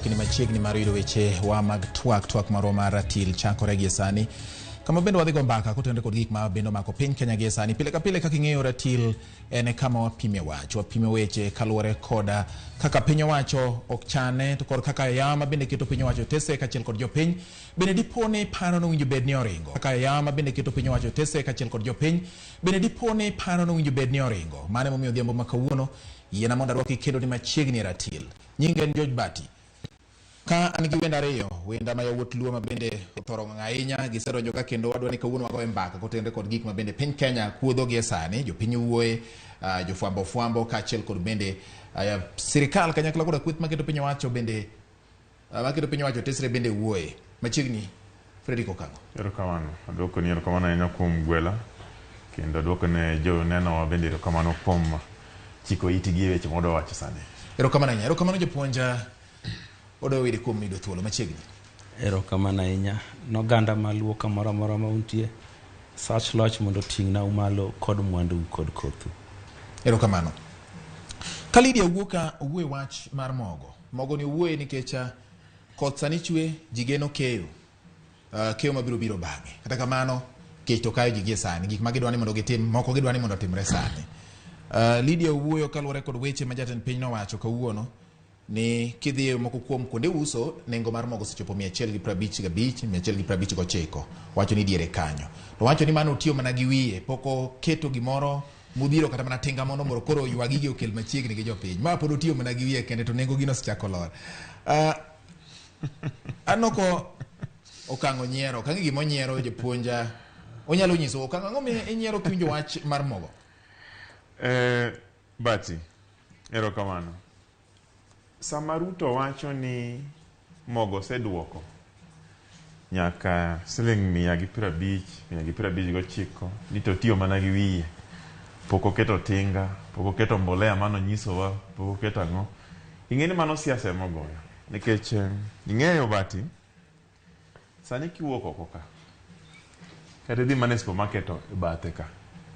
Arwaki ni machiegni mar yudo weche wa mag twak twak marwa mar ratil chakore gie sani. Kama bende wadhi go mbaka kotenore kod gik ma bende omako piny Kenya gie sani. Pile ka pile kaka ing'eyo ratil en e kama wapime wach, wapime weche kaluwore koda kaka piny owacho ok chane to kod kaka yawa ma bende keto piny owacho tese kaachiel kod jopiny. Bende dipo ni paro nowinjo bed ni oringo. Kaka yawa ma bende keto piny owacho tese kaachiel kod jopiny. Bende dipo ni paro nowinjo bed ni oringo. Mano emomiyo odhiambo ma kawuono yiena mondo arwaki kendo ni machiegni e ratil. Nyinga en George Bati. Ka an gi wende ariyo, wenda ma yawuot Luo ma bende othoro ng'ang' ahinya, gisedonjo ka kendo wadwa ni kawuono wagoye mbaka kotenore kod gik ma bende piny Kenya kuodho gie sani, jopiny wuoye, jofwambo fwambo kaachiel kod bende sirikal kanyakla koda kweth maketo piny owacho bende maketo piny owacho tesre bende wuoye. Machiegni Fredrick Okango. Erokamano. Aduokoni erokamano ahinya kuom gwela kendo aduoko ne jonenowa bende erokamano kuom chiko itgi e weche mwadwa wacho sani. Erokamano ahinya. Erokamano japuonj Odoyo Widi kuom yudo thuolo machiegni. Erokamano ahinya noganda maluo kamoro amora ma untie. Sach loch mondo oting'nau malo kod mwandu kod kothu. Erokamano. Ka Lydia owuo ka owuoye wach mar mogo. Mogo ni owuoye nikech koth sani chwe, ji geno keyo. Keyo mabiro biro bang'e. Kata kamano, kech to kayo ji gie sani. Gik ma gidwa ni mondo gitim, moko gidwa ni mondo otimre sani. Lydia owuoyo kaluwore kod weche ma jatend piny nowacho kawuono ni kidhi e moko kuom kuonde uso, nengo mar mogo osechopo 155, 159. Wacho ni diere kanyo. To wacho ni mano otiyo mana gi wiye, pok oketo gimoro modhiro kata mana tinga mondo moro koro ywa gigi okel machiegni gi jopiny. Ma pod otiyo mana gi wiye kende to nengo gino osechako lor. Aneno ko okang' onyiero, ok ang'e gima onyiero japuonja. Onyalo nyiso okang' ang'o mi inyiero kiwinjo wach mar mogo? Bati, erokamano. Sama Ruto wacho ni mogo oseduoko nyaka siling 150, 159, ni to otiyo mana gi wiye. Pok oketo tinga, pok oketo mbolea mano nyisowa, pok oketo ang'o. Ing'e ni mano siasa ema ogoyo. Nikech ing'eyo Bati, sani kiwuok oko ka, kata idhi mana e supermarket e bathe ka,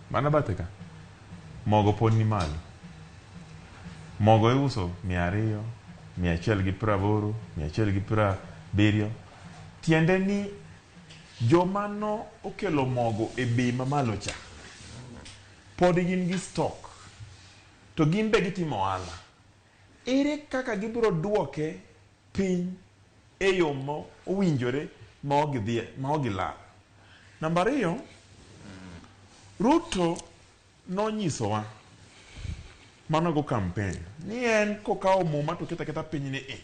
mana bathe ka, mogo pod ni malo. Mogo iuso 200, 180, 170. Tiende ni joma no okelo mogo e bei mamalo cha, pod gin gi stock, to gin be gitimo ohala. Ere kaka gibiro duoke piny e yo ma owinjore ma ok gidhi ma ok gilal? Namba ariyo, Ruto nonyisowa mano go campaign ni en kokawo muma to keto aketa piny ni i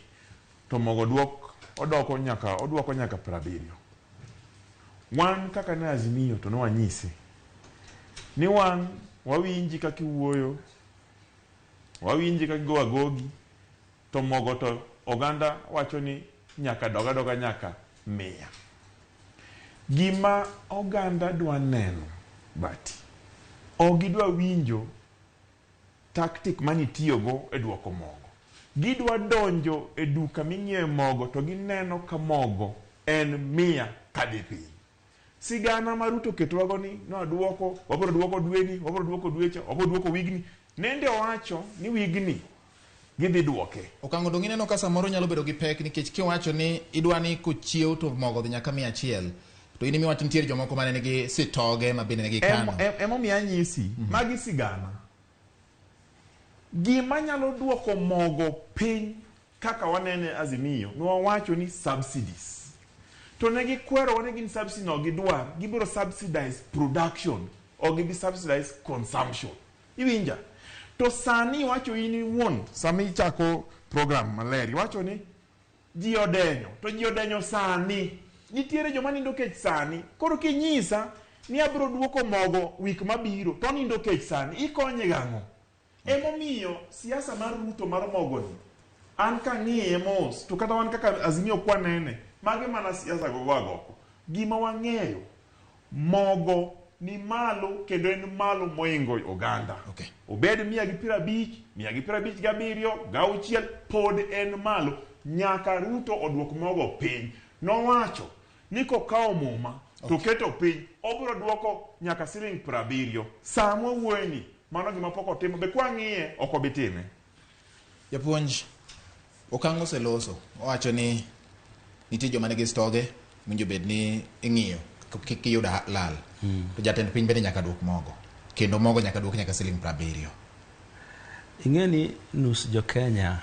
to mogo duok odoko nyaka oduoko nyaka 70. Wan kaka ne Azimio to ne wanyise ni wan wawinji kaka iwuoyo, wawinji kaka igo agogi to mogo to oganda wacho ni nyaka dog adoga nyaka 100. Gima oganda dwa neno Bati, ok gidwa winjo tactic manitiyogo e duoko mogo. Gidwa donjo e duka ming'iewe mogo to gineno ka mogo en 100 kadhi piny. Sigana ma Ruto oketowago ni nwaduoko, wabiro duoko dweni, wabiro duoko dwecha, wabiro duoko wigni. Nende owacho ni wigni gidhi duoke. Okang'o dong' ineno ka samoro nyalo bedo gi pek nikech kiwacho ni idwa ni kochiew to mogo odhi nyaka 100 to in imiwacho nitiere jomoko mane nigi sitoge ma bende nigi kano. Emomiyo anyisi, magi sigana. Gima nyalo duoko mogo piny kaka wanene Azimio, nwawacho ni subsidies. To ne gikwerowa ni gin subsidy no ok gidwar, gibiro subsidize production, ok gibi subsidize consumption. Iwinja? To sani iwacho in iwuon, sama ichako program maler, iwacho ni ji odenyo, to ji odenyo sani. Nitiere joma nindo kech sani. Koro kinyisa ni abiro duoko mogo wik mabiro, to onindo kech sani, ikonye gang'o? Emomiyo siasa mar Ruto mar mogoni, an kang'iye mos, to kata wan kaka Azimio kwanene, magi mana siasa gogo agoko. Gima wang'eyo, mogo ni malo kendo en malo moingo oganda. Okay. Obed 150, 157, 6, pod en malo. Nyaka Ruto oduok mogo piny. Nowacho ni kokawo muma to keto piny, obiro duoko nyaka siling 70. Sama wawuoyeni, mano gima pok otimo, be kwang'iye, ok obi time. Japuonj, Okang' oseloso. Owacho ni nitie joma nigi stoge mowinjo bed ni ing'iyo kik giyud lal. To jatend piny bende nyaka duok mogo. Kendo mogo nyaka duok nyaka siling 70. Ing'e ni nus jo Kenya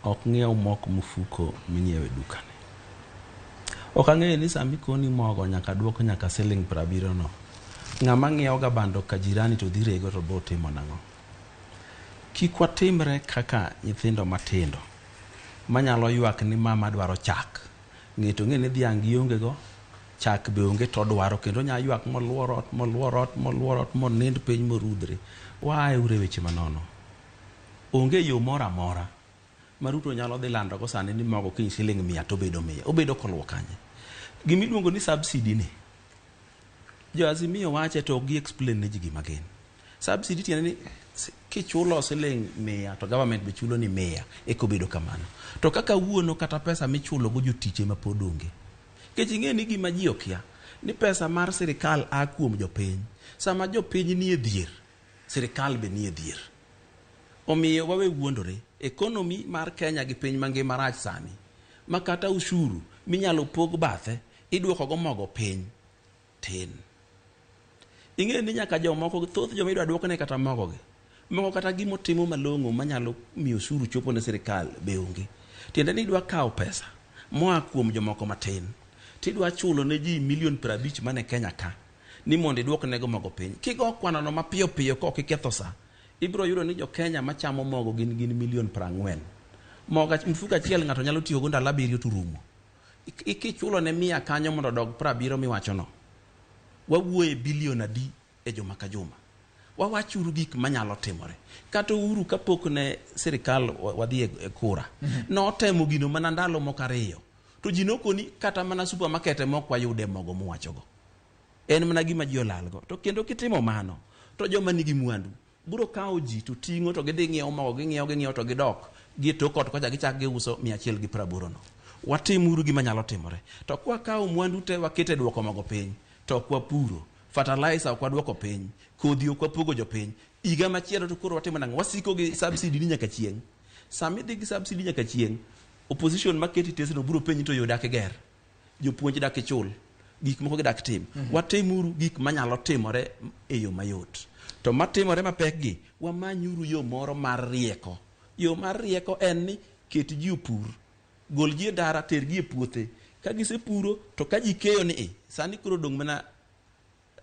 ok ng'iew mok mfuko minyiewo e duka ni. Ok ang'eyo ni sama ikoni mogo nyaka duok nyaka siling 70 no. Ng'ama ng'iewo ga bando ka jirani to dhi rego to bo timo nang'o? Kik watimre kaka nyithindo matindo manyalo ywak ni mama dwaro chak. Ng'e to ng'e ni dhiang' gionge go, chak be onge to odwaro kendo onya ywak moluor ot, moluor ot, moluor ot, monind piny morudhre. Waaye uru e weche manono. Onge yo moro amora ma Ruto nyalo dhi lando go sani ni mogo kiny siling 100 to obedo 100. Obedo koluwo kanye? Gimiluongo ni subsidy ni, jo Azimio wache to ok gi explain ne ji gima gin. Subsidy tiende ni kichulo siling 100 to government be chulo ni 100 eka obedo kamano. To kaka wuono kata pesa michulo go jotich ema pod onge. Nikech ing'e ni gima ji okia ni pesa mar sirikal a kuom jopiny. Sama jopiny nie dhier, sirikal be nie dhier. Omiyo wawe wuondore. Economy mar Kenya gi piny mangima rach sani. Ma kata ushuru minyalo pog bathe iduoko go mogo piny tin. Ing'e ni nyaka jomoko, thoth joma idwa duokne kata mogo gi, moko kata gimotimo malong'o manyalo miyo osuru chopo ne sirikal be onge. Tiende ni idwa kawo pesa moa kuom jomoko matin tidwa chulo ne ji milion 50 mane Kenya ka ni mondo iduoknego mogo piny. Kigo kwanono mapiyo piyo ka ok iketho sa, ibiro yudo ni jo Kenya machamo mogo gin milion 40. Mogo mfuko achiel ng'ato nyalo tiyogo ndalo 7 to rumo. Kichulo ne 100 kanyo mondo odog 70 miwachono, wawuoye bilion adi e juma ka juma. Wawachuru gik manyalo timore. Kata Uhuru kapok ne sirikal wadhi e kura, notemo gino mana ndalo moko 2. To ji nokoni kata mana supermarket ema ok wayude mogo muwachogo. En mana gima ji olalgo. To kendo kitimo mano, to joma nigi mwandu biro kawo ji to ting'o to gidhi ng'iewo mogo, ging'iewo, ging'iewo to gidok gi e tok ot kocha gichak giuso 180 no. Watimuru gima nyalo timore. To kwakawo mwandu te wakete duoko mogo piny, to ok wapuro. Fertilizer ok waduoko piny, kodhi ok wapogo jopiny. Higa machielo to koro watimo nang'o? Wasiko gi subsidy ni nyaka chieng'. Sama idhi gi subsidy nyaka chieng', opposition maketi tesno biro penji to yo dak iger, jopuonj dak ichul, gik moko gidak tim. Watimuru gik manyalo timore e yo mayot. To matimore mapek gi, wamanyuru yo moro mar rieko. Yo mar rieko en ni ket ji opur, gol ji e ndara, ter gi e puothe. Ka gisepuro to ka ji keyo ni i, sani koro dong'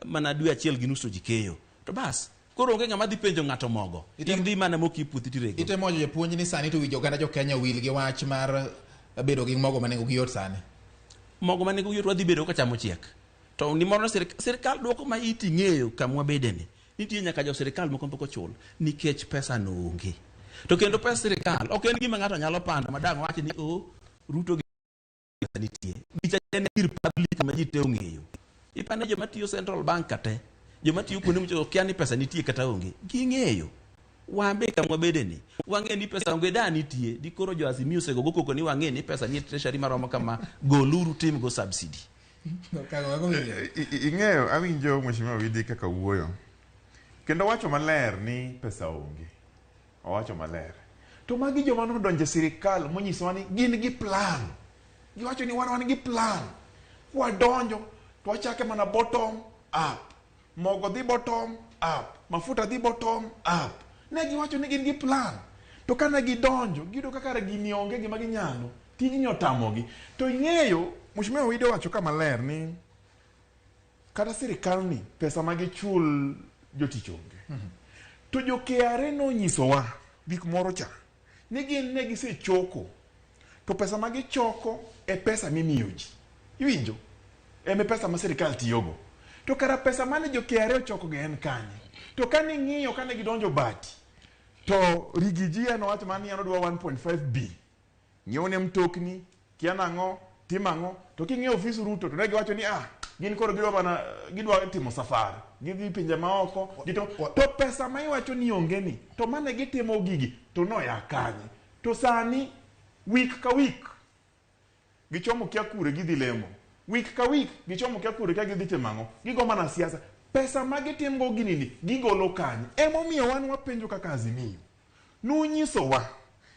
mana dwe 1.5 to ji keyo. To bas, koro onge ng'ama dhi penjo ng'ato mogo. Idhi mana moki e puothi tirego. Itemo wacho japuonj ni sani to winjo oganda jo Kenya wil gi wach mar bedo gi mogo ma nengo gi yot sani. Mogo ma nengo gi yot wadhi bedo ka chamo chiek. To ni moro sirikal duoko ma iti ng'eyo kama wabede ni. Nitie nyaka jo sirikal moko pok ochul nikech pesa no onge. To kendo pes sirikal ok en gima ng'ato nyalo pando ma dang' wach ni o Ruto gi nitie. Gicha en gir public ma ji te ong'eyo. Ipane joma tiyo Central Bank kate, joma tiyo kuonde mochoko kia ni pesa nitie kata onge. Ging'eyo. Wan be kama wabede ni, wang'e ni pesa onge da nitie. Dikoro jo Azimio osego go koko ni wang'e ni pesa nie treasury maromo kama, goluru tim go subsidy. Ing'eyo, awinjo Mheshimiwa Widi kaka wuoyo. Kendo wacho maler ni pesa onge. Owacho maler. To magi joma nodonjo e sirikal monyisowa ni gin gi plan. Giwacho ni wan gi plan. Kwadonjo to wachake mana bottom up. Mogo dhi bottom up. Mafuta dhi bottom up. Ne giwacho ni gin gi plan. To kane gidonjo, giyudo ka kare gini onge gima ginyalo. Tijni otamogi. To ing'eyo, Mheshimiwa Widi owacho ka maler ni kata sirikal ni pesa ma gichul jotich onge. To jo KRA nonyisowa gik moro cha ni gin ne gisechoko to pesa ma gichoko e pesa mimiyo ji. Iwinjo? Eme pesa ma sirikal tiyogo. To kara pesa mane jo KRA ochoko gi en kanye? To kane ing'iyo kane gidonjo Bati to Rigiji en owacho mana ni en odwa 1.5 B. Ng'iew ne mtokni, kia nang'o, tim ang'o. To king'iyo ofis Ruto to ne giwacho ni gin koro gidwa mana gidwa timo safari. Gidhi pinje maoko, gitimo to pesa ma iwacho ni onge ni to mane gitimo gigi to noya kanye? To sani week ka week gichomo kia kure gidhi lemo. Week ka week gichomo kia kure kia gidhi timo ang'o? Gigo mana siasa. Pesa ma gitimgo gini ni gigolo kanye? Emomiyo wan wapenjo kaka Azimio. Nunyisowa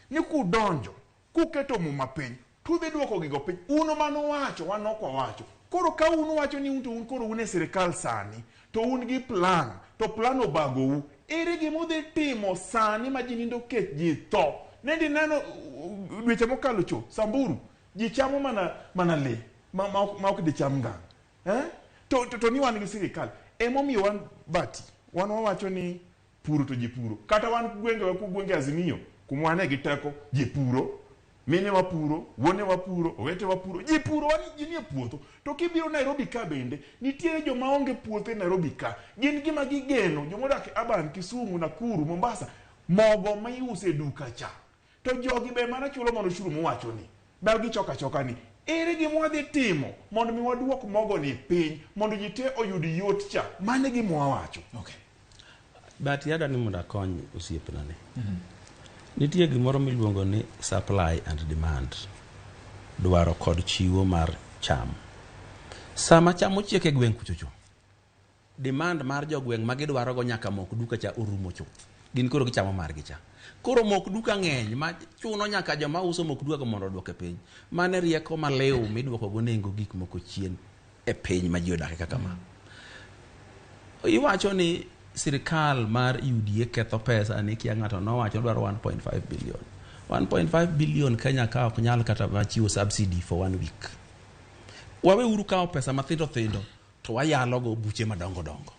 ni kudonjo Kuketo muma piny, tudhi duoko gigo piny. Un mano wacho, wan ok wawacho. Koro ka un wacho ni un to un koro un e sirikal sani, to un gi plan, to plan obagou. Ere gima udhi timo sani ma ji nindo kech ji tho? Nendi neno dweche mokalo cho, Samburu, ji chamo mana lee ma ok dicham ngang'. Eh? To ni wan gi sirikal. Emomiyo wan bati, wan wawacho ni puro to ji puro. Kata wan gwengewa ku gwenge Azimio, kuma wane gi teko, ji puro. Mine wapuro, wuone wapuro, owete wapuro, ji puro, wan ji nie puotho. To kibiro Nairobi ka bende, nitiere joma onge puothe Nairobi ka. Gin gima gigeno, joma odak e Urban, Kisumu, Nakuru, Mombasa, mogo ma iuso e duka cha. To jogi be mana chulo mana ushuru muwacho ni. Ba gichoko achoka ni. Ere gima wadhi timo mondo mi waduok mogo ni piny, mondo ji te oyud yot cha. Mano e gima wawacho. Okay. But yada ni mondo akony osiepna ni. Nitie gimoro miluongo ni supply and demand. Dwaro kod chiwo mar cham. Sama cham ochiek e gweng' kuchocho, demand mar jogweng' ma gidwaro go nyaka mok duka cha orumo chuth. Gin koro gichamo margi cha. Koro mok duka ng'eny ma chuno nyaka joma uso mok duka go mondo oduoke piny. Mano e rieko maliw miduoko go nengo gik moko chien e piny ma ji odake kaka ma. Iwacho ni sirikal mar UDA ketho pesa ni kia ng'ato nowacho dwaro 1.5 billion. 1.5 billion Kenya ka ok nyal kata chiwo subsidy for one week. Waweuru kawo pesa mathindo thindo to wayalo go buche madongo dongo.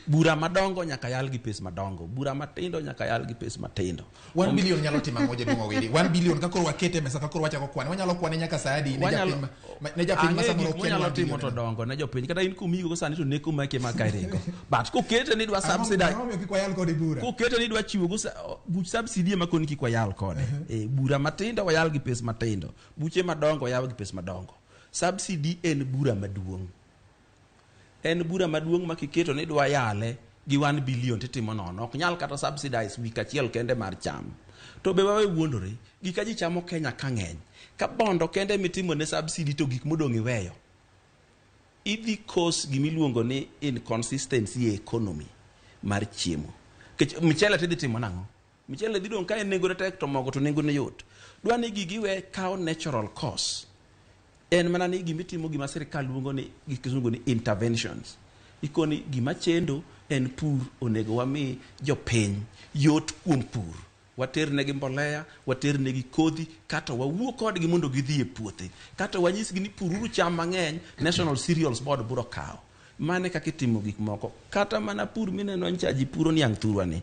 Bura madongo nyaka yal gi pes madongo. Bura matindo nyaka yal gi pes matindo. 1 billion nyalo timo ang'o jaduong' Owidi? 1 billion ka koro wakete e mesa ka koro wachako kwane. Wanyalo kwane nyaka saa adi ne japiny ne japiny ma samoro kia ni 1 timo to dongo ne jopiny kata in kumigo sani to neko maki ma ka iringo. But kokete ni dwa subsidize. Ang'o kik wayal kode bura? Kokete ni dwa chiwo go buch subsidy ema koni kik wayal kode. Bura matindo wayal gi pes matindo. Buche madongo wayal gi pes madongo. Subsidy en bura maduong'. En bura maduong' ma kiketo ni dwa yale gi 1 billion titimo nono. Ok nyal kata subsidize week achiel kende mar cham. To be wawe wuondore, gika ji chamo Kenya ka ng'eny. Ka bondo kende mitimo ne subsidy to gik modong' iweyo. Idhi cause gimiluongo ni inconsistency e economy mar chiemo. Kech mchele tidhi timo nang'o? Mchele dhi dong' ka en nengone tek to mogo to nengone yot. Dwa ni gigi we kawo natural course. En mana ni gimitimo gima sirikal luongo ni gi kizungu ni interventions. Ikoni gima chendo en pur onego wami jopiny yot kuom pur. Waternegi mbolea, waternegi kodhi, kata wawuo kodgi mondo gidhi e puothe. Kata wanyisgi ni pururu cham mang'eny, National Cereals Board biro kawo. Mano e kaka itimo gik moko. Kata mana pur mineno ncha ji puro niang' thurwa ni.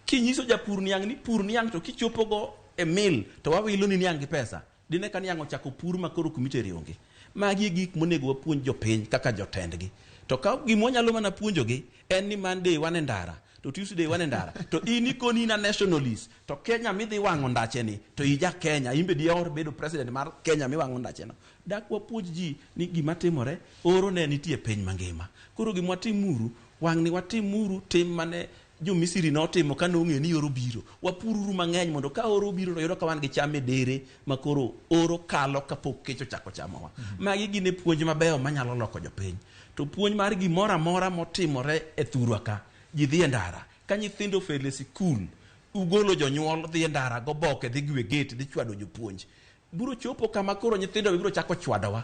Kinyiso japur niang' ni pur niang' to kichopo go e mill to wawilo ni niang' gi pesa. Dine ka niang' ochako pur ma koro kumitere onge. Magi e gik monego wapuonj jopiny kaka jotendgi. To ka gima wanyalo mana puonjogi en ni Monday wan e ndara, to Tuesday wan e ndara, to in ikoni in a nationalist, to Kenya midhi wang'o ndache ni, to ija Kenya, in be diher bedo president mar Kenya miwang'o ndache no. Dak wapuonj ji ni gima timore, oro ne nitie piny mangima. Koro gima watimuru, wang'ni watimuru tim mane jo Misri notimo ka nong'eyo ni oro biro. Wapururu mang'eny mondo ka oro biro to yudo ka wan gi cham e dere ma koro oro kalo kapok kech ochako chamowa. Magi gin e puonj mabeyo manyalo loko jopiny. To puonj mar gimoro amora motimore e thurwa ka, ji dhi e ndara. Ka nyithindo fail e sikul, ugolo jonyuol dhi e ndara goboke dhi gwe gate dhi chwado jopuonj. Biro chopo kama koro nyithindo biro chako chwadowa.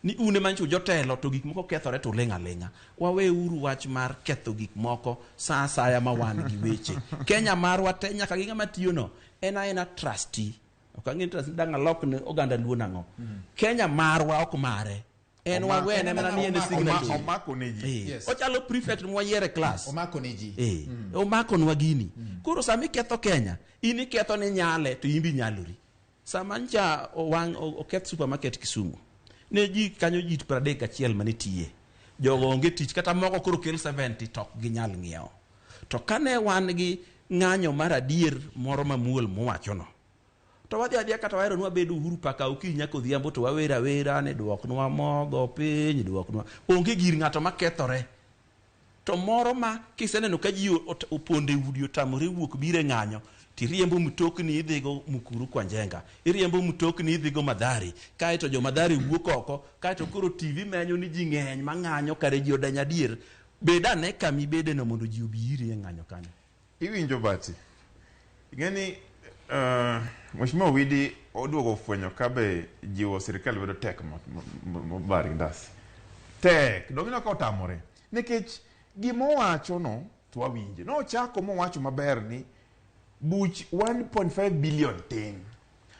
Ni un ema nyocha jotelo to gik moko kethore to uling' aling'a. Waweuru wach mar ketho gik moko sa asaya ma wan gi weche. Kenya marwa te nyaka gi ng'ama tiyo no en aena trustee. Ok ang'e ni trustee dang' alok ne oganda luo nang'o. Kenya marwa ok mare. En wawene mana ni en e signatory. Omako ne ji. Yes. Ochalo prefect mwayiero e class. Omako ne ji. Omakonwa gini. Koro sama iketho Kenya, in iketho ni nyale to in be inyalori. Sama ncha owang' oketh supermarket Kisumu, ne ji kanyo ji 31 mane tiye. Jogo onge tich kata moko koro kel 70 to ok ginyal ng'iewo. To kane wan gi ng'anyo mar adier moro mamuol muwachono, to wadhi adhiya kata wahero ni wabed Uhuru Park okinyi nyaka odhiambo to wawer awera ni duoknwa mogo piny, duoknwa. Onge gir ng'ato makethore. To moro ma kiseneno ka ji opondo e udi otamore wuok biro e ng'anyo, tiriembo mtokni idhigo Mukuru kwa Njenga, iriembo mtokni idhigo Mathare, kaeto jo Mathare wuok oko, kaeto koro TV menyo ni ji ng'eny mang'anyo kare ji odeny adier. Bed ane kama ibedeno mondo ji obi iri e ng'anyo kanyo. Iwinjo Bati. Ing'e ni Mheshimiwa Owidi oduogo fwenyo ka be jiwo sirikal lwedo tek mobari ndasi. Tek, donge ineno ka otamore. Nikech gima owacho no to wawinje. Nochako mowacho maber ni buch 1.5 billion tin.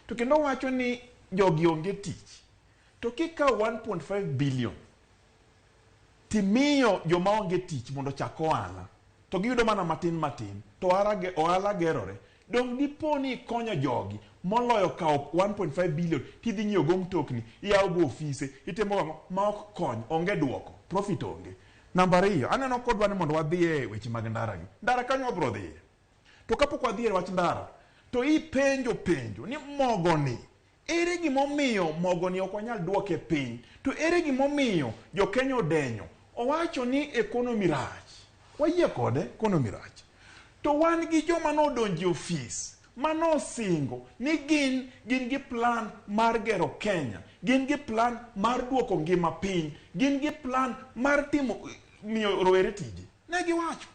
To kendo owacho ni jogi onge tich. To kikawo 1.5 billion timiyo joma onge tich mondo ochak ohala to giyudo mana matin matin to ohala gerore dong dipo ni ikonyo jogi moloyo kawo 1.5 billion tidhi nyiewo go mtokni iyawo go ofise itimo ang'o ma ok kony onge duoko profit onge namba ariyo aneno kodwa ni mondo wadhi e weche mag ndara gi ndara kanyo wabro dhiye to kapok wadhi e wach ndara to ipenjo penjo ni mogoni ere gimomiyo mogoni ok wanyal duoke piny to ere gimomiyo jokenya odenyo owacho ni economy rach wayie kode economy rach to wan gi joma nodonjo e ofis manosingo ni gin gin gi plan mar gero Kenya gin gi plan mar duoko ngima piny gin gi plan mar timo miyo rowere tije ne giwacho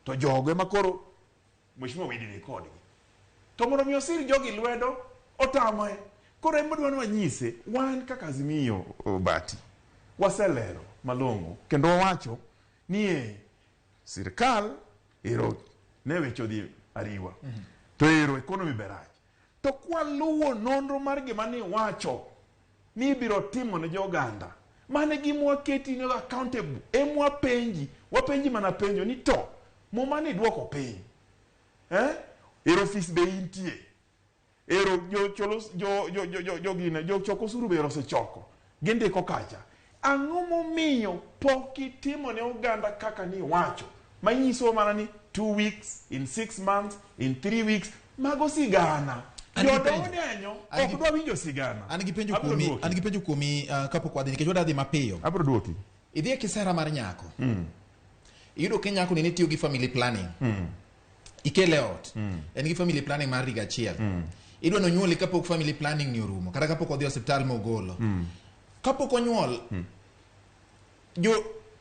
to jogo ema koro Mheshimiwa Owidi ni kodgi to mondo mi osir jogi lwedo otame koro ema dwa ni wanyise wan kaka Azimio Bati waselero malong'o kendo wawacho ni e sirikal ero ne weche odhi ariwa to ero economy be rach to kwaluwo nonro mar gima ni wacho ni ibiro timo ne joganda mane gima waketi ni accountable emwa penji wapenji mana penjo ni to muma ni duoko piny eh ero ofis be intie ero jo cholo jo jo jo jo jo gine jo choko osuru be ero osechoko gindiko kacha ang'o momiyo pok itimo ne oganda kaka ni wacho manyiso mana ni 2 weeks in 6 months in 3 weeks mago sigana An gi jodo penjo. odenyo An ok gi- dwa winjo sigana An gi penjo Abiro kuomi, duoki. an gi penjo kuomi kapok wadhi nikech wadwa dhi mapiyo. abiro duoki Idhi e kisera mar nyako. Iyudo ka nyako ni ne tiyo gi family planning. Ikele e ot. En gi family planning mar higa achiel. Idwa ni onyuoli kapok family planning ni orumo kata kapok odhi e osiptal mogolo. Kapok onyuol, jo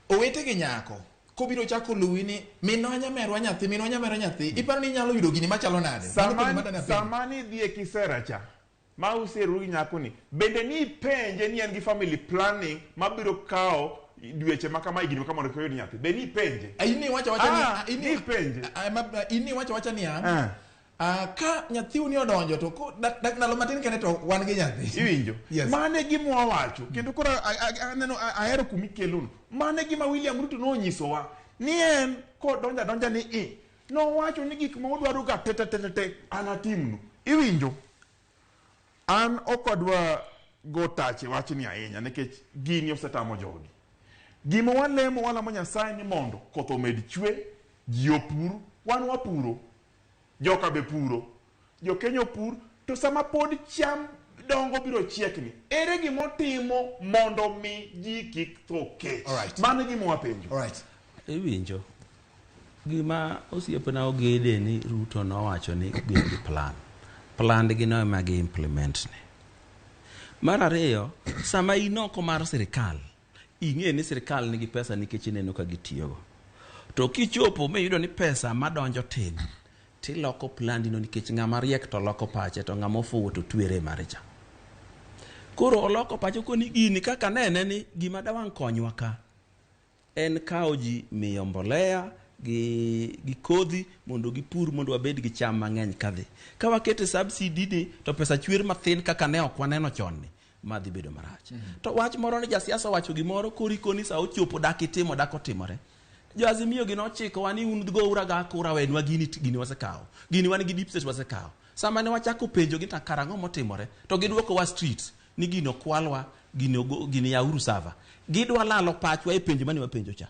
owete gi nyako kobiro chako luwi ni minwa nyamerwa nyathi minwa nyamerwa nyathi iparo ni inyalo yudo gini machalo nade Mano penjo madani apenjo. sama ni idhi e kisera cha ma useru gi nyakoni bende ni ipenje ni en gi family planning mabiro kawo dweche ma kama higni ma kama mondo oyud nyathi be ni ipenje In iwacho awacha ni Ah, in ni ipenje. Ah, in iwacho awacha niya Ah. Ka nyathiu ni odonjo to dak ndalo matin kende to wan gi nyathi iwinjo Yes. mano e gima wawacho kendo koro aneno ahero kumikelono mano e gima William Ruto nonyisowa ni en kodonjo adonja ni i nowacho ni gik ma udwaro ga te te te te te anatimnu iwinjo an ok adwa go tache wachni ahinya nikech gini osetamo jogi gima walemo walamo nyasaye ni mondo koth omed chwe ji opur wan wapuro joka be puro jokenya opur to sama pod cham dongo biro chiekni ere gimotimo mondo mi ji kik tho kech Alright. mano e gima wapenjo Alright. Iwinjo gima osiepna ogede ni Ruto nowacho ni gin gi plan plan gi no ema gi implement ni mar ariyo sama in oko mar sirikal ing'e ni sirikal nigi pesa nikech ineno ka gitiyogo to kichopo miyudo ni pesa madonjo tin tiloko plandi no nikech ng'ama riek to loko pache to ng'ama ofuwo to twere mare cha koro oloko pache koni gini kaka nene ni gima dawang' konywa ka en kawo ji miyo mbolea gi kodhi mondo gipur mondo wabed gi cham mang'eny kadhi ka wakete subsidy ni to pesa chwer mathin kaka ne ok waneno chon ni ma dhi bedo marach to wach moro ni jasiasa owacho gimoro koro ikoni sa ochopo dak itimo dak otimore jo Azimio gi nochikowa ni un gouru aga kura wenwa gini gini wasekawo gini wan gi deep state wasekawo sama ne wachako penjo gi ta karang'o motimore to gidwokowa street ni gino kwalwa gini, gini yauru sava gidwa lalo pachwa e penjo mane wapenjo cha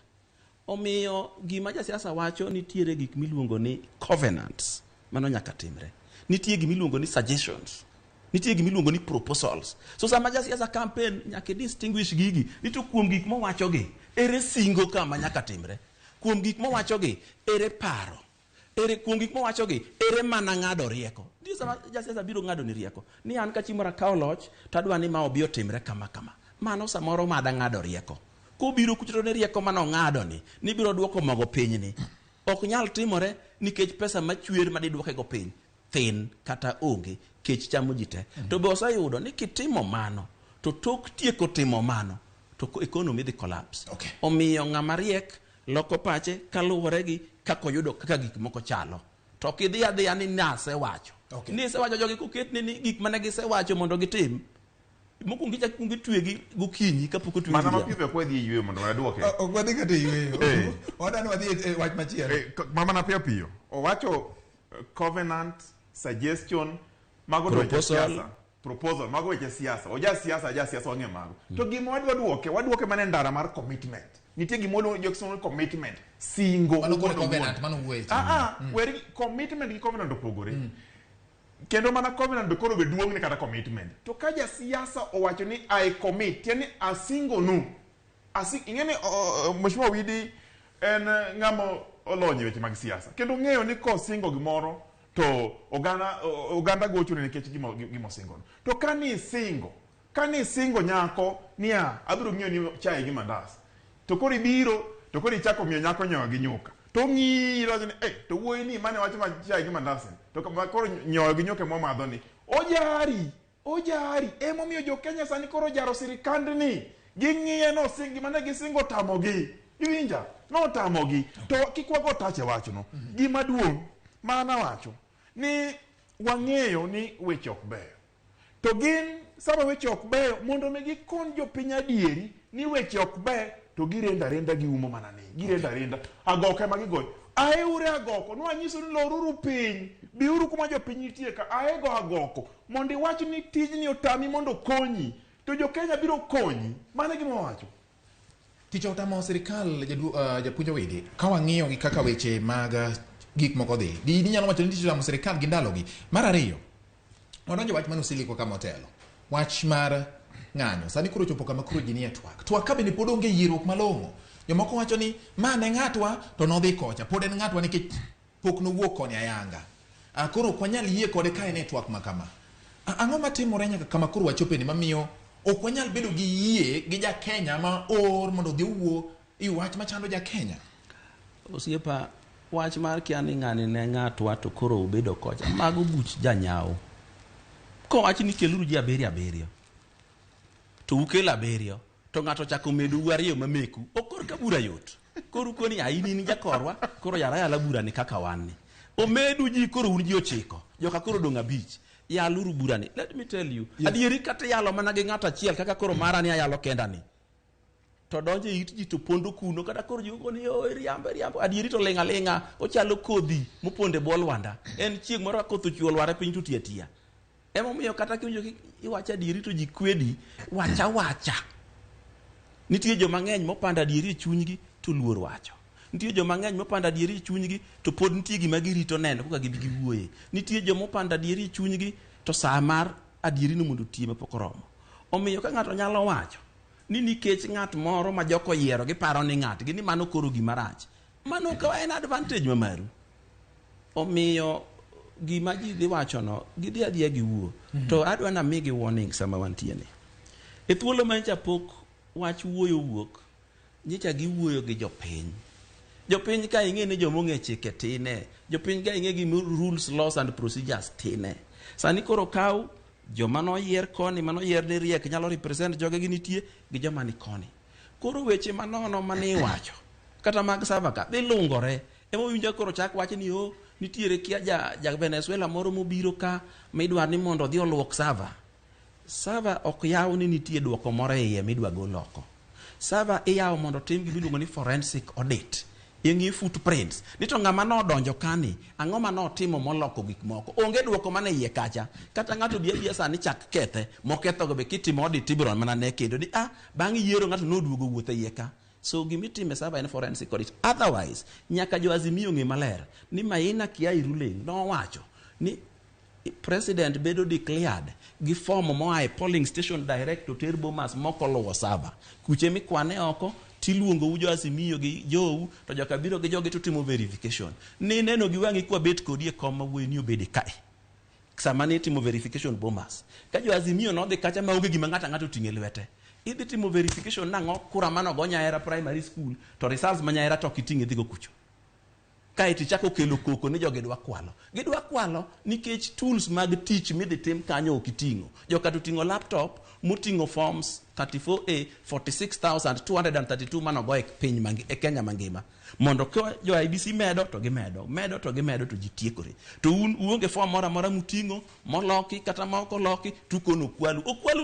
omiyo gima jasiasa wacho nitiere gik miluongo ni covenants mano nyaka timre nitie gima iluongo ni suggestions nitie gima iluongo ni proposals so sama jasiasa campaign nyaka i distinguish gigi ni to kuom gik mowachogi ere singo kama nyaka timre kuom gik mowachogi ere paro ere kuom gik mowachogi ere mana ng'ado rieko nitie sama jasiasa biro ng'ado ni rieko ni an ka chieng' moro akawo loch to adwa ni ma obi otimre kama kama mano samoro mada ng'ado rieko kobiro kucho to ne rieko manong'ado ni ni biro duoko mogo piny ni ok nyal timore nikech pesa machwer madidwoke go piny thin kata onge, kech chamo ji te. To be oseyudo ni kitimo mano, to tok tieko timo mano, to economy dhi collapse. Omiyo ng'ama riek loko pache kaluwore gi kaka oyudo kaka gik moko chalo. To ok idhi adhiya ni nasewacho. Ni isewacho jogi koketni ni gik mane gisewacho mondo gitim. Mokwongo ichak ikwongo itwegi gokinyi kapok otwegi Mana godhiambo. mapiyo piyo kwa dhi e yweyo mondo waduoke. Ok wadhi kata e yweyo. Wadwa ni wadhi e wach machielo. Mana piyo piyo. Owacho covenant, suggestion, mago to weche Proposal. siasa. Proposal, mago weche siasa. Oja siasa, aja siasa wang'e mago. To gima wadwa duoke, waduoke mana e ndara mar commitment. Nitie gima waluongo jo kisungu ni commitment. Singo. Mano koro owuon owuon. covenant, mano wuoye chon. Weri commitment gi covenant opogore. Kendo mana covenant be koro be duong' ni kata commitment. To ka jasiasa owacho ni I commit, tiende ni asingonu. Ing'e ni Mheshimiwa Widi en ng'ama olony e weche mag siasa. Kendo ong'eyo ni kosingo gimoro to oganda gochone nikech gima osingono. To ka ni isingo nyako niya abiro ng'iyo ni chai gi mandas. To koro ibiro, to koro ichako miyo nyako nyoyo gi nyuka. To ng'iyi wacho ni, to wuoyi ni mane wacho ma chai gi mandas ni. To koro nyoyo gi nyuka momadho ni. Ojari, ojari. Emomiyo jo Kenya sani koro ojaro sirikandni. Ging'iye no sing, gima ne gisingo tamogi. Iwinja? Notamogi. To kik wago tach e wachno. Gima duong' ma nawacho ni wang'eyo ni weche ok beyo. To gin sama weche ok beyo mondo mi gikony jopiny adieri ni weche ok beyo to girenda renda giumo mana ni. Girenda renda. Agoko ema gigoyo. Aeure agoko. Nwanyiso ni loruru piny. Biuru kuma jopiny nitie ka. Aego agoko. Mondo iwach ni tijni otami mondo okonyi. To jo Kenya biro konyi. Mano e gima wawacho. Tich otamo sirikal, japuonj Owidi, ka wang'iyo gi kaka weche mag gik moko dhi. Di inyalo wacho ni tich otamo sirikal gi ndalogi. Mar ariyo, wadonjo wach mane oseliko kama otelo. Wach mar ng'anyo. Sani koro chopo kama koro ji nie twak. Twak ka bende pod onge yierruok malong'o. Jomoko wacho ni ma ne ng'atwa to nodhi kocha. Pod en ng'atwa nikech pok nowuok koni ayanga. Koro ok wanyal yie kode ka en e twak ma kama. Ang'o matimore nyaka kama koro wachope ni mamiyo ok wanyal bedo gi yie gi ja Kenya ma or mondo odhi owuo e wach machando ja Kenya? Osiepa, wach mar kia ni ng'ani ne ng'atwa to koro obedo kocha. Mago buch janyawo. Kowach ni keluru ji abiriyo abiriyo, to ukel abiriyo, to ng'ato ochako medou ariyo mameku, ok kor ka bura yot. Koro ukoni, in in jakorwa, koro yar ayala bura ni kaka wan ni. Omedu ji koro un ji 9, joka koro odong' 5. Yaluru bura ni. Let me tell you, adieri kata yalo mana gi ng'ato achiel kaka koro mara ni ayalo kenda ni. To donjo e it ji to pondo kuno, kata koro ji koni, oh, iriambo, iriambo. Adieri to ling' aling'a, ochalo kodhi mopondo e bwo lwanda. En chieng' moro ka koth ochwe olwar e piny to ti atiya. Emomiyo kata kiwinjo ki iwacho adieri to ji kwedi, wacha wacha. Nitie joma ng'eny mopando adieri e chunygi to luor wacho. Nitie joma ng'eny mopando adieri e chunygi to pod nitie gima girito neno koka gibi giwuoye. Nitie joma opando adieri e chunygi to saa mar adieri no mondo otiye mapok oromo. Omiyo ka ng'ato nyalo wacho ni nikech ng'at moro ma jok oyiero giparo ni ng'atgi ni mano koro gima rach, mano ka en advantage ma maru. Omiyo gima ji dhi wacho no, gidhi adhiya giwuo. To adwa ni amigi warning sama wantie ni. E thuolo ma nyocha pok wach wuoyo wuok, nyocha giwuoyo gi jopiny. Jopiny ka ing'e ni joma ong'e chike tine, jopiny ka ing'e gi rules, laws and procedures tine. Sani koro kaw joma noyier koni, manoyier ni riek nyalo represent joge gi nitie gi joma ni koni. Koro weche manono mane iwacho, kata mag server ka, dhi lungore. Ema owinjo koro chak wach ni, oh, nitiere kia ja Venezuela moro mobiro ka midwa ni mondo odhi oluok server. Server ok yaw ni nitie duoko moro e iye midwa gol oko. Server iyawo mondo otim gima iluongo ni forensic audit. Ing'i footprints. Ni to ng'ama nodonjo kani, ang'o ma notimo moloko gik moko? Onge duoko mane iye kacha. Kata ng'ato bi abiya sani chak kethe, mokethogo be kitimo audit tibiro mana ne kendo ni, bang' yiero ng'ato noduogo wuotho e iye ka. So gimitime server en forensic audit. Otherwise, nyaka jo Azimio ng'e maler ni Maina Kiai ruling nowacho ni president bedo declared gi form moa e polling station direct to ter Bomas moko luwo server. Kuche mikwane oko tiluongo u jo Azimio gi jou to joka biro gi jogi to timo verification. Ni neno gi wang'i kwa bet kodi e kom ma wuoyi ni obede kae. Sama ni timo verification Bomas. Ka jo Azimio nodhi kacha maonge gima ng'ato ang'ato oting'e lwete. Idhi timo verification nang'o kura mano go Nyaera Primary School to results ma Nyaera to ok iting' idhigo kucho. Kaeto ichako kelo koko ni jogi dwa kwalo. Gidwa kwalo nikech tools mag tich midhi tim kanyo ok iting'o. Joka to oting'o laptop moting'o forms 34A 46232 manogo e piny mangi, e Kenya mangima. Mondo ka jo IEBC medo to gimedo, medo to gimedo to ji tiekore. To un uonge form moro amora muting'o moloki kata ma ok oloki tukono okwalu. Okwalu.